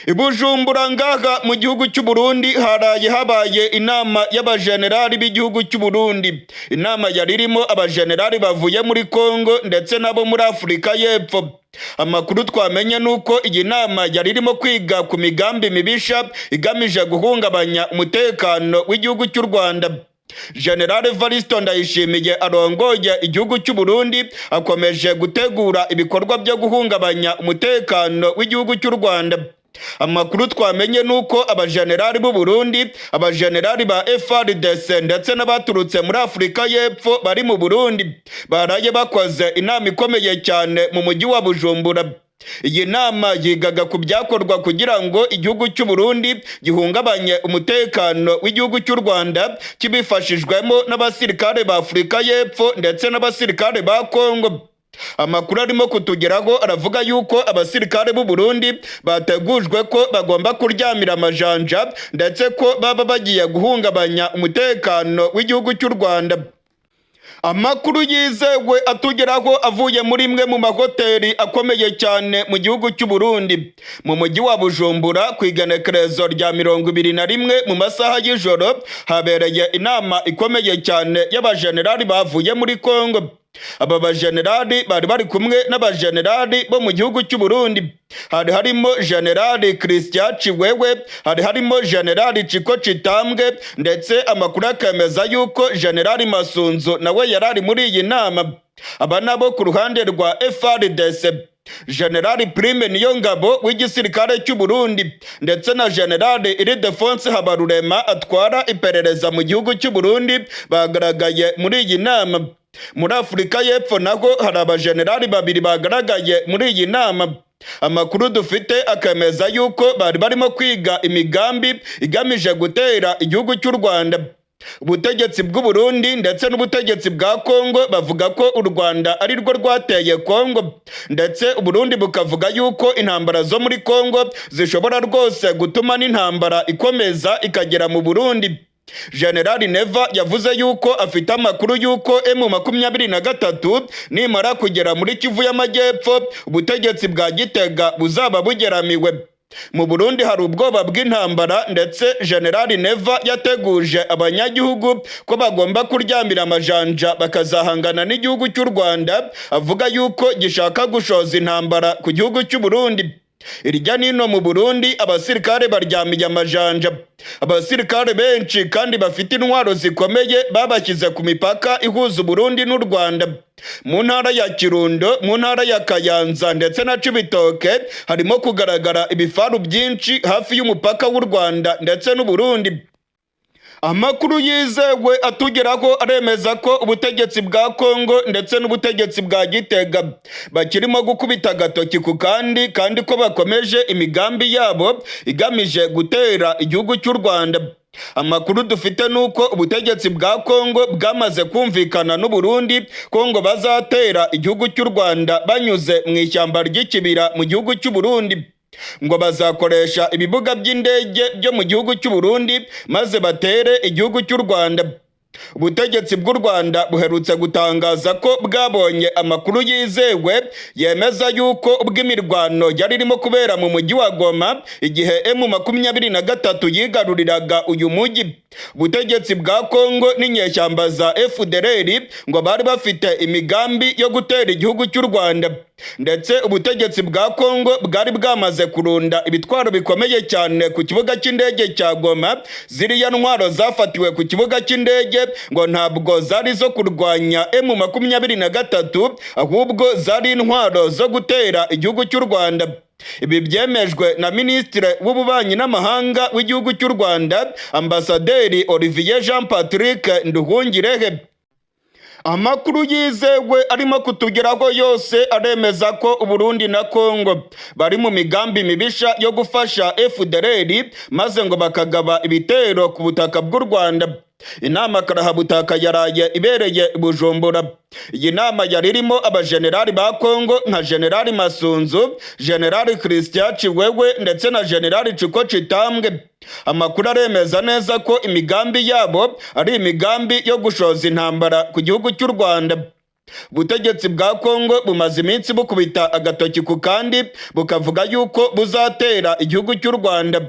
i Bujumbura ngaha mu gihugu cy'u Burundi haraye habaye inama y'abajenerali b'igihugu cy'u Burundi. Inama yari irimo abajenerali bavuye muri Kongo ndetse n'abo muri Afurika y'Epfo. Amakuru twamenye ni uko iyi nama yari irimo kwiga ku migambi mibisha igamije guhungabanya umutekano w'igihugu cy'u Rwanda. General Evaristo Ndayishimiye arongoye igihugu cy'u Burundi akomeje gutegura ibikorwa byo guhungabanya umutekano w'igihugu cy'u Rwanda. Amakuru twamenye ni uko abajenerali b'u Burundi, abajenerali ba FARDC ndetse n'abaturutse muri Afurika y'Epfo bari mu Burundi baraye bakoze inama ikomeye cyane mu mujyi wa Bujumbura. Iyi nama yigaga ku byakorwa kugira ngo igihugu cy'u Burundi gihungabanye umutekano w'igihugu cy'u Rwanda, kibifashijwemo n'abasirikare ba Afurika y'Epfo ndetse n'abasirikare ba Kongo. Amakuru arimo kutugeraho aravuga yuko abasirikare b'u Burundi bategujwe ko bagomba kuryamira amajanja, ndetse ko baba bagiye guhungabanya umutekano w'igihugu cy'u Rwanda. Amakuru yizewe atugeraho avuye muri imwe mu mahoteli akomeye cyane mu gihugu cy'u Burundi, mu mujyi wa Bujumbura, ku igenekerezo rya 21 mu masaha y'ijoro habereye inama ikomeye cyane y'abajenerali bavuye muri Kongo. Aba bajenerali bari bari kumwe n'abajenerali bo mu gihugu cy'u Burundi. Hari harimo Generali Christian Chiwewe, hari harimo Generali Chiko Chitambwe, ndetse amakuru akemeza yuko Generali Masunzu nawe yari ari muri iyi nama. Aba nabo ku ruhande rwa FARDC, Generali Prime Niyongabo w'igisirikare cy'u Burundi ndetse na Generali Ildefonse Habarurema atwara iperereza mu gihugu cy'u Burundi bagaragaye muri iyi nama. Muri Afurika y'Epfo naho hari abajenerali babiri bagaragaye muri iyi nama. Amakuru dufite akemeza yuko bari barimo kwiga imigambi igamije gutera igihugu cy'u Rwanda. Ubutegetsi bw'u Burundi ndetse n'ubutegetsi bwa Kongo bavuga ko u Rwanda ari rwo rwateye Kongo, ndetse Uburundi bukavuga yuko intambara zo muri Kongo zishobora rwose gutuma n'intambara ikomeza ikagera mu Burundi. Generali Neva yavuze yuko afite amakuru yuko M23 nimara kugera muri Kivu y'Amajyepfo, ubutegetsi bwa Gitega buzaba bugeramiwe. Mu Burundi hari ubwoba bw'intambara, ndetse Generali Neva yateguje abanyagihugu ko bagomba kuryamira amajanja bakazahangana n'igihugu cy'u Rwanda, avuga yuko gishaka gushoza intambara ku gihugu cy'u Burundi. Irya nino mu Burundi abasirikare baryamiye amajanja. Abasirikare benshi kandi bafite intwaro zikomeye babashyize ku mipaka ihuza Uburundi n'u Rwanda. Mu ntara ya Kirundo, mu ntara ya Kayanza ndetse na Cibitoke harimo kugaragara ibifaru byinshi hafi y'umupaka w'u Rwanda ndetse n'Uburundi. Amakuru yizewe atugeraho aremeza ko ubutegetsi bwa Kongo ndetse n'ubutegetsi bwa Gitega bakirimo gukubita agatoki ku kandi, kandi ko bakomeje imigambi yabo igamije gutera igihugu cy'u Rwanda. Amakuru dufite ni uko ubutegetsi bwa Kongo bwamaze kumvikana n'u Burundi ko ngo bazatera igihugu cy'u Rwanda banyuze mu ishyamba ry'ikibira mu gihugu cy'u Burundi. Ngo bazakoresha ibibuga by'indege byo mu gihugu cy'u Burundi maze batere igihugu cy'u Rwanda. Ubutegetsi bw'u Rwanda buherutse gutangaza ko bwabonye amakuru yizewe yemeza yuko ubwo imirwano yari irimo kubera mu mujyi wa Goma igihe M23 yigaruriraga uyu mujyi, ubutegetsi bwa Kongo n'inyeshyamba za FDLR ngo bari bafite imigambi yo gutera igihugu cy'u Rwanda, ndetse ubutegetsi bwa Kongo bwari bwamaze kurunda ibitwaro bikomeye cyane ku kibuga cy'indege cya Goma. Ziriya ntwaro zafatiwe ku kibuga cy'indege ngo ntabwo zari zo kurwanya M23, ahubwo zari intwaro zo gutera igihugu cy'u Rwanda. Ibi byemejwe na Minisitiri w'Ububanyi n'Amahanga w'igihugu cy'u Rwanda, Ambasaderi Olivier Jean Patrick Nduhungirehe. Amakuru yizewe arimo kutugeraho yose aremeza ko Uburundi na Kongo bari mu migambi mibisha yo gufasha FDLR maze ngo bakagaba ibitero ku butaka bw'u Rwanda. Inama karahabutaka yaraye ibereye i Bujumbura. Iyi nama yari irimo abajenerali ba Kongo nka Generali Masunzu, Generali Christian Chiwewe ndetse na Generali Chiko Chitambwe. Amakuru aremeza neza ko imigambi yabo ari imigambi yo gushoza intambara ku gihugu cy'u Rwanda. Ubutegetsi bwa Kongo bumaze iminsi bukubita agatoki ku kandi, bukavuga yuko buzatera igihugu cy'u Rwanda.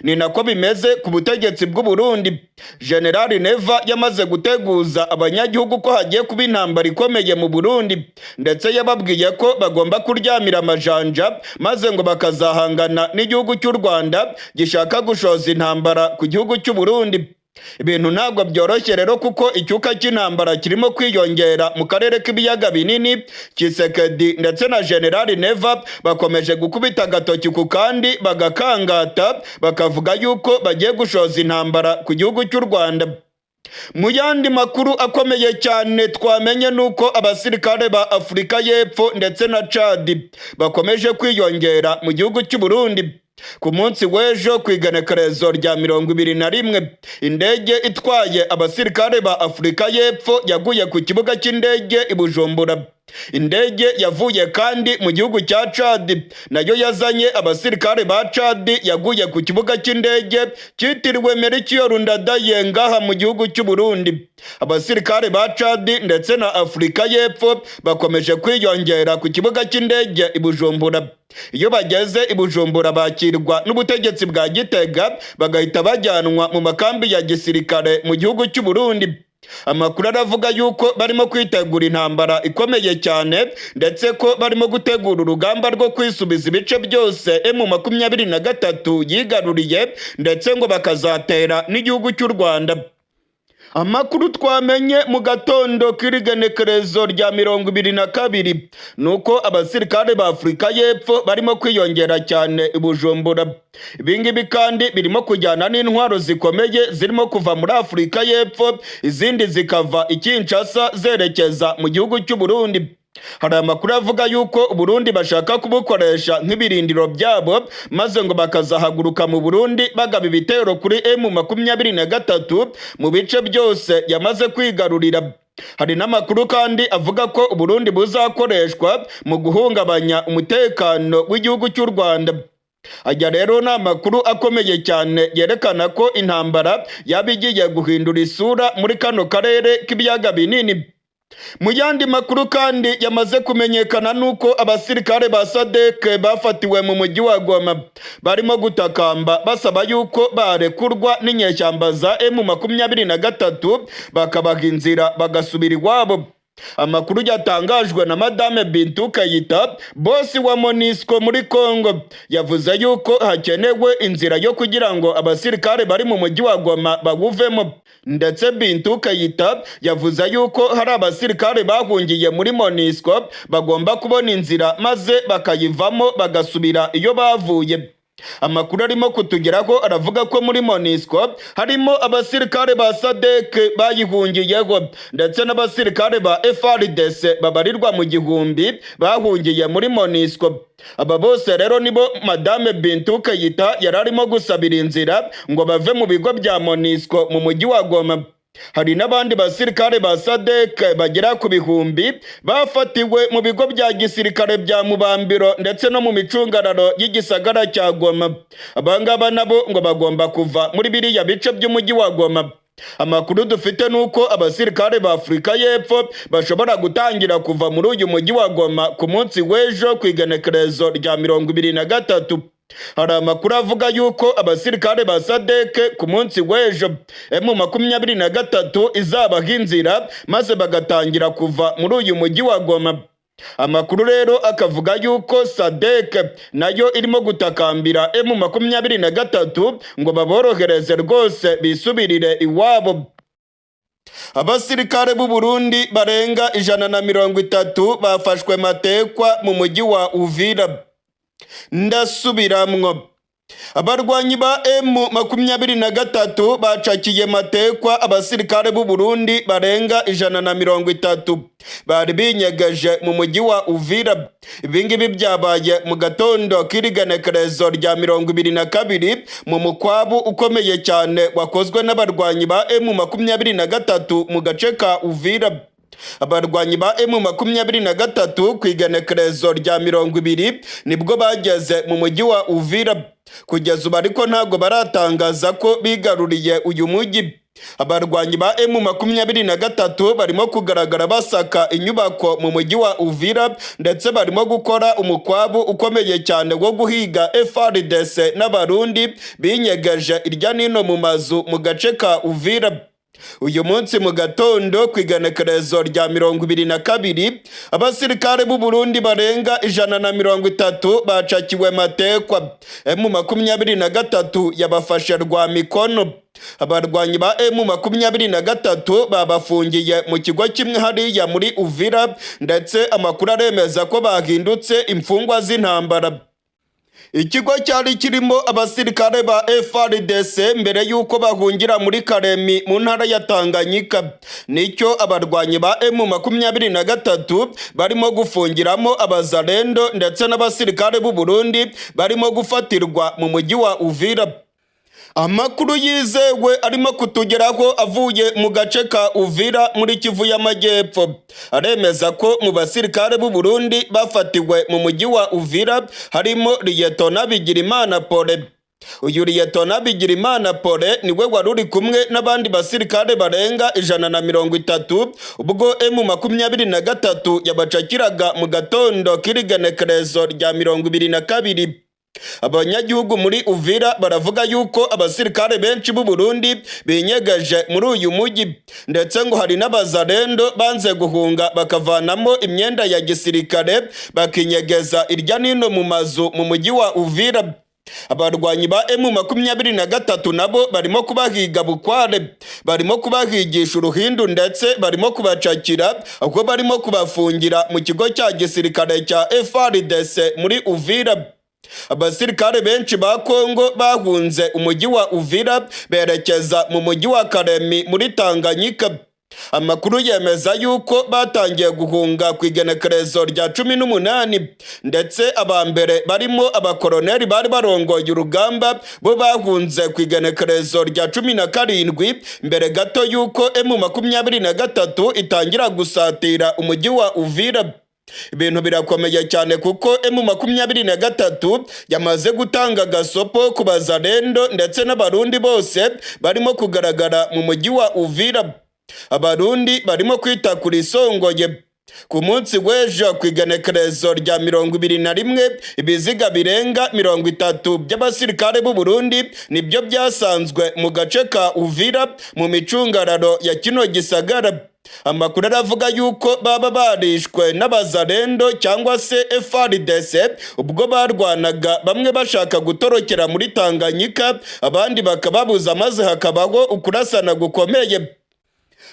Ni nako bimeze ku butegetsi bw'u Burundi. Generali Neva yamaze guteguza abanyagihugu ko hagiye kuba intambara ikomeye mu Burundi, ndetse yababwiye ko bagomba kuryamira amajanja maze ngo bakazahangana n'igihugu cy'u Rwanda gishaka gushoza intambara ku gihugu cy'u Burundi. Ibintu ntabwo byoroshye rero, kuko icyuka cy'intambara kirimo kwiyongera mu karere k'ibiyaga binini. Tshisekedi ndetse na Generali Neva bakomeje gukubita agatoki ku kandi, bagakangata, bakavuga yuko bagiye gushoza intambara ku gihugu cy'u Rwanda. Mu yandi makuru akomeye cyane twamenye nuko abasirikare ba Afurika y'Epfo ndetse na Chad bakomeje kwiyongera mu gihugu cy'u Burundi. Ku munsi w'ejo ku igenekerezo rya 21, indege itwaye abasirikare ba Afurika y'Epfo yaguye ku kibuga cy'indege i Bujumbura. Indege yavuye kandi mu gihugu cya Chad nayo yazanye abasirikare ba Chad yaguye ku kibuga cy'indege cyitiriwe Melchior Ndadaye ngaha mu gihugu cy'u Burundi. Abasirikare ba Chad ndetse na Afurika y'Epfo bakomeje kwiyongera ku kibuga cy'indege i Bujumbura. Iyo bageze i Bujumbura bakirwa n'ubutegetsi bwa Gitega, bagahita bajyanwa mu makambi ya gisirikare mu gihugu cy'u Burundi. Amakuru aravuga yuko barimo kwitegura intambara ikomeye cyane, ndetse ko barimo gutegura urugamba rwo kwisubiza ibice byose M23 yigaruriye, ndetse ngo bakazatera n'igihugu cy'u Rwanda. Amakuru twamenye mu gatondo k'irigenekerezo rya 22 ni uko abasirikare ba Afurika y'Epfo barimo kwiyongera cyane i Bujumbura. Ibingibi kandi birimo kujyana n'intwaro zikomeye zirimo kuva muri Afurika y'Epfo, izindi zikava i Kinshasa zerekeza mu gihugu cy'u Burundi. Hari amakuru avuga yuko Uburundi bashaka kubukoresha nk'ibirindiro byabo, maze ngo bakazahaguruka mu Burundi bagaba ibitero kuri M23 mu bice byose yamaze kwigarurira. Hari n'amakuru kandi avuga ko Uburundi buzakoreshwa mu guhungabanya umutekano w'igihugu cy'u Rwanda. Ajya rero ni amakuru akomeye cyane yerekana ko intambara yaba igiye guhindura isura muri kano karere k'ibiyaga binini. Mu yandi makuru kandi yamaze kumenyekana nuko abasirikare ba SADC bafatiwe mu mujyi wa Goma barimo gutakamba basaba yuko barekurwa n'inyeshyamba za M23, bakabaha inzira bagasubira iwabo. Amakuru yatangajwe na Madame Bintou Keita, bosi wa MONUSCO muri Congo, yavuze yuko hakenewe inzira yo kugira ngo abasirikare bari mu mujyi wa Goma bawuvemo. Ndetse Bintou Keita yavuze yuko hari abasirikare bahungiye muri MONUSCO bagomba kubona inzira maze bakayivamo bagasubira iyo bavuye. Amakuru arimo kutugeraho aravuga ko muri MONUSCO harimo abasirikare ba SADC bayihungiyeho, ndetse n'abasirikare ba FARDC babarirwa mu gihumbi bahungiye muri MONUSCO. Aba bose rero nibo Madame Bintou Keita yari arimo gusabira inzira ngo bave mu bigo bya MONUSCO mu mujyi wa Goma. Hari n'abandi basirikare ba SADC bagera ku bihumbi bafatiwe mu bigo bya gisirikare bya Mubambiro ndetse no mu micungararo y'igisagara cya Goma. Abangaba nabo ngo bagomba kuva muri biriya bice by'umujyi wa Goma. Amakuru dufite ni uko abasirikare ba Afurika y'Epfo bashobora gutangira kuva muri uyu mujyi wa Goma ku munsi w'ejo ku igenekerezo rya 23. Hari amakuru avuga yuko abasirikare ba SADC ku munsi w'ejo M23 izabaha inzira maze bagatangira kuva muri uyu mujyi wa Goma. Amakuru rero akavuga yuko SADC nayo irimo gutakambira M23 ngo baborohereze rwose bisubirire iwabo. Abasirikare b'u Burundi barenga 130 bafashwe matekwa mu mujyi wa Uvira. Ndasubiramwo, abarwanyi ba M23 bacakiye matekwa abasirikare b'u Burundi barenga 130 bari binyegeje mu mujyi wa Uvira. Ibingibi byabaye mu gatondo k'irigenekerezo rya 22 mu mukwabu ukomeye cyane wakozwe n'abarwanyi ba M23 mu gace ka Uvira. Abarwanyi ba M23 ku igenekerezo rya 20 nibwo bageze mu mujyi wa Uvira. Kugeza ubu ariko ntabwo baratangaza ko bigaruriye uyu mujyi. Abarwanyi ba M23 barimo kugaragara basaka inyubako mu mujyi wa Uvira, ndetse barimo gukora umukwabu ukomeye cyane wo guhiga FARDC n'Abarundi binyegeje irya nino mu mazu mu gace ka Uvira. Uyu munsi mu gatondo ku igenekerezo rya 22, abasirikare b'u Burundi barenga 130 bacakiwe matekwa. M23 yabafashe rwa mikono. Abarwanyi ba M23 babafungiye mu kigo kimwe hariya muri Uvira, ndetse amakuru aremeza ko bahindutse imfungwa z'intambara. Ikigo cyari kirimo abasirikare ba FARDC mbere y'uko bahungira muri Karemi mu ntara ya Tanganyika nicyo abarwanyi ba M23 barimo gufungiramo abazalendo ndetse n'abasirikare b'u Burundi barimo gufatirwa mu mujyi wa Uvira. Amakuru yizewe arimo kutugeraho avuye mu gace ka Uvira muri Kivu y'Amajyepfo aremeza ko mu basirikare b'u Burundi bafatiwe mu mujyi wa Uvira harimo Liyetona Bigirimana Pole. Uyu Liyetona Bigirimana Pole niwe wari uri kumwe n'abandi basirikare barenga 130 ubwo M23 yabacakiraga mu gatondo k'irigenekerezo rya 22. Abanyagihugu muri Uvira baravuga yuko abasirikare benshi b'u Burundi binyegeje muri uyu mujyi, ndetse ngo hari n'abazarendo banze guhunga, bakavanamo imyenda ya gisirikare, bakinyegeza irya nino mu mazu mu mujyi wa Uvira. Abarwanyi ba M23 nabo barimo kubahiga bukware, barimo kubahigisha uruhindu, ndetse barimo kubacakira, ahubwo barimo kubafungira mu kigo cya gisirikare cya FARDC muri Uvira. Abasirikare benshi ba Kongo bahunze umujyi wa Uvira berekeza mu mujyi wa Kalemi muri Tanganyika. Amakuru yemeza yuko batangiye guhunga ku igenekerezo rya 18, ndetse aba mbere barimo abakoroneri bari barongoye urugamba bo bahunze ku igenekerezo rya 17, mbere gato yuko M23 itangira gusatira umujyi wa Uvira. Ibintu birakomeye cyane kuko M23 yamaze gutanga agasopo ku bazarendo ndetse n'Abarundi bose barimo kugaragara mu mujyi wa Uvira. Abarundi barimo kwita kuri isongoye. Ku munsi w'ejo, ku igenekerezo rya 21, ibiziga birenga 30 by'abasirikare b'u Burundi nibyo byasanzwe mu gace ka Uvira, mu micungararo ya kino gisagara. Amakuru aravuga yuko baba barishwe n'abazarendo cyangwa se FARDC ubwo barwanaga, bamwe bashaka gutorokera muri Tanganyika, abandi bakababuza, maze hakabaho ukurasana gukomeye.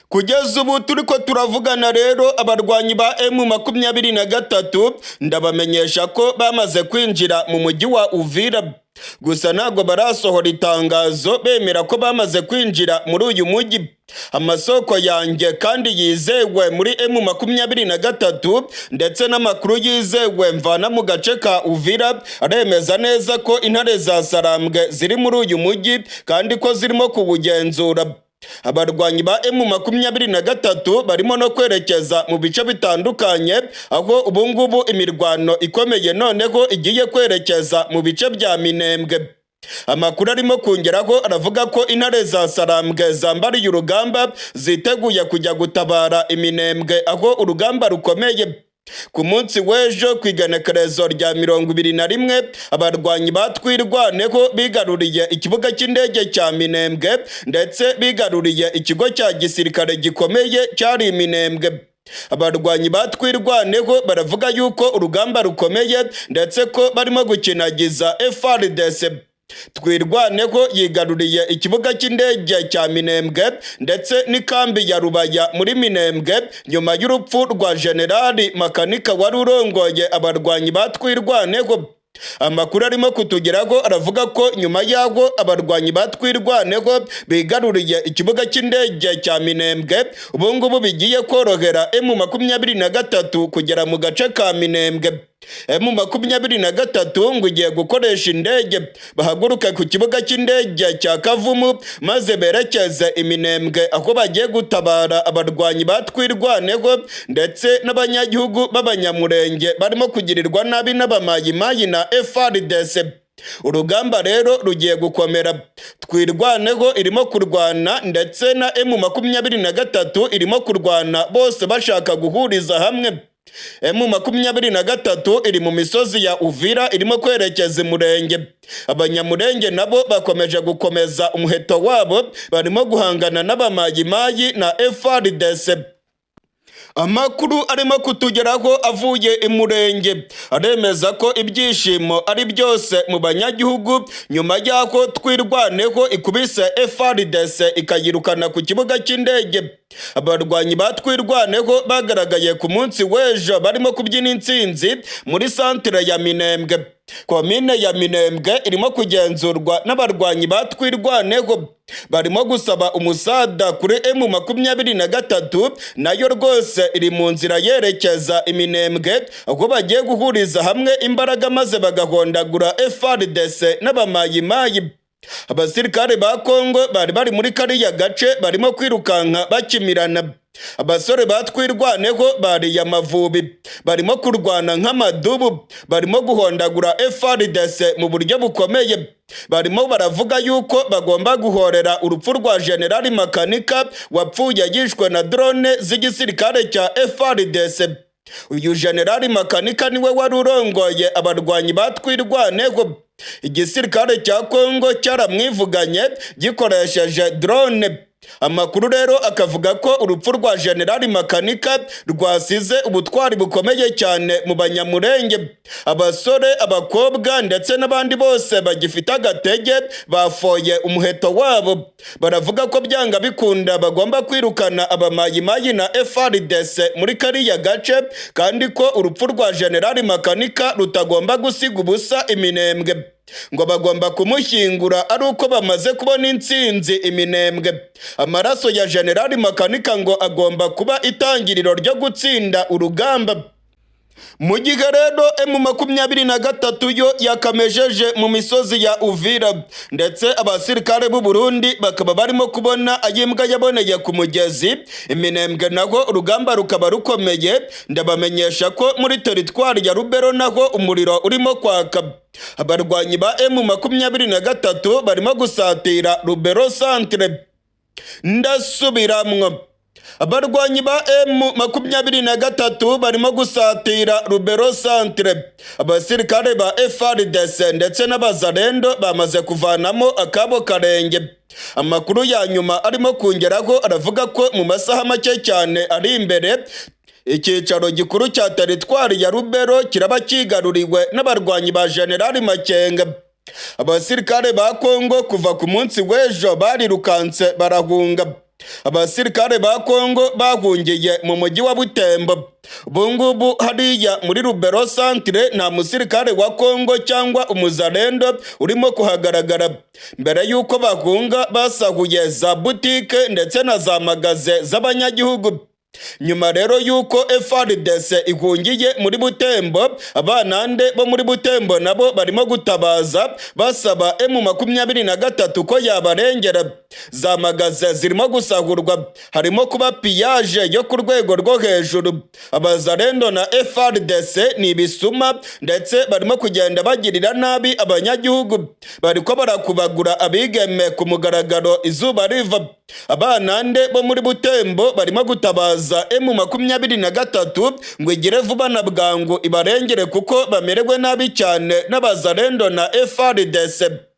Kugeza ubu turiko turavugana rero, abarwanyi ba M23 ndabamenyesha ko bamaze kwinjira mu mujyi wa Uvira, gusa ntabwo barasohora itangazo bemera ko bamaze kwinjira muri uyu mujyi. Amasoko yanjye kandi yizewe muri M23 ndetse n'amakuru yizewe mvana mu gace ka Uvira aremeza neza ko intare za Sarambwe ziri muri uyu mujyi kandi ko zirimo kuwugenzura. Abarwanyi ba M23 barimo no kwerekeza mu bice bitandukanye, aho ubungubu imirwano ikomeye noneho igiye kwerekeza mu bice bya Minembwe. Amakuru arimo kongeraho aravuga ko intare za Sarambwe zambariye urugamba, ziteguye kujya gutabara Iminembwe aho urugamba rukomeye. Ku munsi w'ejo, ku igenekerezo rya 21, abarwanyi ba Twirwaneho bigaruriye ikibuga cy'indege cya Minembwe, ndetse bigaruriye ikigo cya gisirikare gikomeye cyari Iminembwe. Abarwanyi ba Twirwaneho baravuga yuko urugamba rukomeye, ndetse ko barimo gukinagiza FARDC. Twirwaneho yigaruriye ikibuga cy'indege cya Minembwe ndetse n'ikambi ya Rubaya muri Minembwe, nyuma y'urupfu rwa Generali Makanika wari urongoye abarwanyi ba Twirwaneho. Amakuru arimo kutugeraho aravuga ko nyuma y'aho abarwanyi ba Twirwaneho bigaruriye ikibuga cy'indege cya Minembwe, ubu ngubu bigiye korohera M23 kugera mu gace ka Minembwe. M23 ngo igiye gukoresha indege, bahaguruke ku kibuga cy'indege cya Kavumu, maze berekeze Iminembwe aho bagiye gutabara abarwanyi ba Twirwaneho ndetse n'abanyagihugu b'Abanyamurenge barimo kugirirwa nabi n'Abamayimayi na FARDC. Urugamba rero rugiye gukomera. Twirwaneho irimo kurwana ndetse na M23 irimo kurwana, bose bashaka guhuriza hamwe. M23 iri mu misozi ya Uvira, irimo kwerekeza Imurenge. Abanyamurenge nabo bakomeje gukomeza umuheto wabo, barimo guhangana n'Abamayimayi na FARDC. Amakuru arimo kutugeraho avuye Imurenge aremeza ko ibyishimo ari byose mu banyagihugu nyuma y'aho Twirwaneho ikubise FARDC ikayirukana ku kibuga cy'indege. Abarwanyi ba Twirwaneho bagaragaye ku munsi w'ejo barimo kubyina intsinzi muri santire ya Minembwe. Komine ya Minembwe irimo kugenzurwa n'abarwanyi ba Twirwaneho. Barimo gusaba umusada kuri M23, nayo rwose iri mu nzira yerekeza Iminembwe, aho bagiye guhuriza hamwe imbaraga maze bagahondagura FARDC n'Abamayimayi. Abasirikare ba Kongo bari bari muri kariya gace barimo kwirukanka bakimirana. Abasore ba Twirwaneho bariye Amavubi, barimo kurwana nk'amadubu, barimo guhondagura FARDC mu buryo bukomeye. Barimo baravuga yuko bagomba guhorera urupfu rwa Generali Makanika wapfuye yishwe na drone z'igisirikare cya FARDC. Uyu Generali Makanika niwe wari urongoye abarwanyi ba Twirwaneho. Igisirikare cya Kongo cyaramwivuganye gikoresheje drone. Amakuru rero akavuga ko urupfu rwa Generali Makanika rwasize ubutwari bukomeye cyane mu Banyamurenge. Abasore, abakobwa ndetse n'abandi bose bagifite agatege bafoye umuheto wabo, baravuga ko byanga bikunda bagomba kwirukana abamayimayi na FARDC muri kariya gace, kandi ko urupfu rwa Generali Makanika rutagomba gusiga ubusa Iminembwe, ngo bagomba kumushyingura ari uko bamaze kubona intsinzi Iminembwe. Amaraso ya Generali Makanika ngo agomba kuba itangiriro ryo gutsinda urugamba. Mu gihe rero M23 yo yakamejeje mu misozi ya Uvira, ndetse abasirikare b'u Burundi bakaba barimo kubona ayimbwa yaboneye ku mugezi, Iminembwe naho urugamba rukaba rukomeye. Ndabamenyesha ko muri teritwari ya Rubero naho umuriro urimo kwaka. Abarwanyi ba M23 barimo gusatira Rubero centre. Ndasubiramwo, abarwanyi ba M23 barimo gusatira Rubero centre. Abasirikare ba FARDC ndetse n'abazarendo bamaze kuvanamo akabo karenge. Amakuru ya nyuma arimo kongeraho aravuga ko mu masaha make cyane ari imbere, icyicaro gikuru cya teritwari ya Rubero kiraba kigaruriwe n'abarwanyi ba Generali Makenga. Abasirikare ba Kongo kuva ku munsi w'ejo barirukanse barahunga. Abasirikare ba Kongo bahungiye mu mujyi wa Butembo. Ubungubu hariya muri Rubero centre nta musirikare wa Kongo cyangwa umuzarendo urimo kuhagaragara. Mbere y'uko bahunga, basahuye za butike ndetse na za magasin z'abanyagihugu. Nyuma rero y'uko FARDC ihungiye muri Butembo, abanande bo muri Butembo nabo barimo gutabaza basaba M23 ko yabarengera. Za magasin zirimo gusahurwa, harimo kuba pillage yo ku rwego rwo hejuru. Abazarendo na FARDC ni ibisuma, ndetse barimo kugenda bagirira nabi abanyagihugu. Bariko barakubagura abigeme ku mugaragaro izuba riva. Abanande bo muri Butembo barimo gutabaza M23 ngo igire vuba na bwangu ibarengere, kuko bamerewe nabi cyane n'abazarendo na FARDC.